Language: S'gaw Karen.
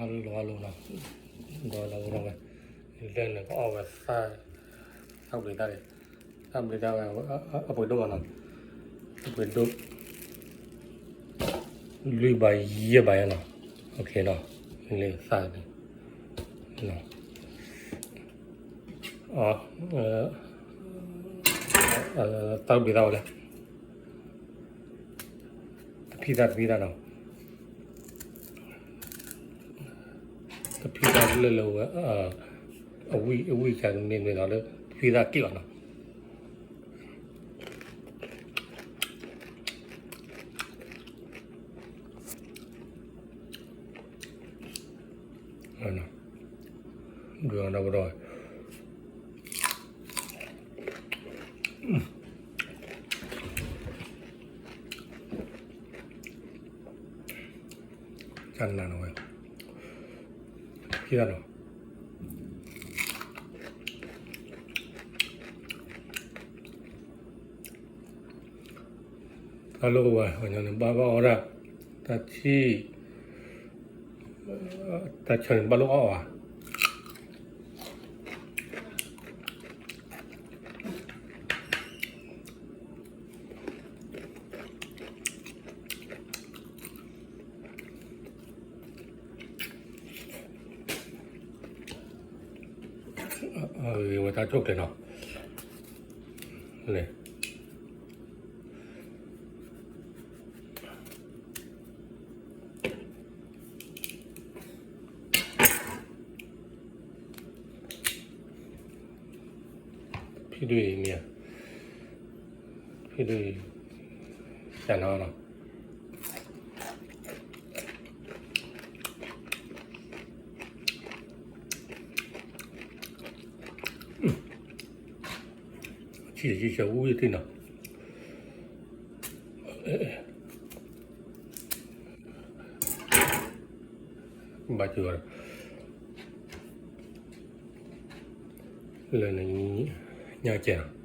လီၤလီၤနီၤ, ဒီးလီၤဝဲ, လၢန့ၣ်ကအီၣ်ဝဲသၣ်, သၣ်ဘျ့တၢ်, သၣ်ဘျ့တၢ်ဝဲ, အပှ့ၤဒိၣ်မးနီၤ, အပှ့ၤဒိၣ်, လွံၢ်ဘးယဲၢ်ဘးယဲၢ်နီၤ, လၢသၣ်န့ၣ်, သၣ်ဘျ့တၢ်ဝဲလဲၣ်, တဖံးသၣ်တဖံးသၣ်နီၤ, တဖံးသၣ်လၢလၢဝဲ, အဝံၣ်အဝံၣ်ကမ့ၢ်မ့ၢ်နီၤလၢ တဖံးသၣ်က့ၣ်အီၤနီၤ. ဒုးအီၤဒီးပဒီး, တၢ်နးနးဝဲ, ဖံးသၣ်နီၤ. တၢ်လိၣ်ဝဲ ပှၤကညီန့ၣ် ဘၣ်ဘၣ်အီၣ်ဒၣ်, တၢ်ဆံၣ်, တၢ်ဆၢန့ၣ် ဘၣ်လိၣ်အီၣ်ဝဲ. ဂ့ၤဝဲတၢ်ဆိၣ်ကျဲၤနီၤ, လဲၤ ဖံဒုအံၤမ့ၢ်, ဖံဒုအံၤ, ကနၤနီၤ, ဆံးဆံးဆံးဝံၣ်တ့ၢ်နီၤ, ဘၣ်ကၢၤ, လၢန့ၣ်, ညၣ်ကဲနီၤ,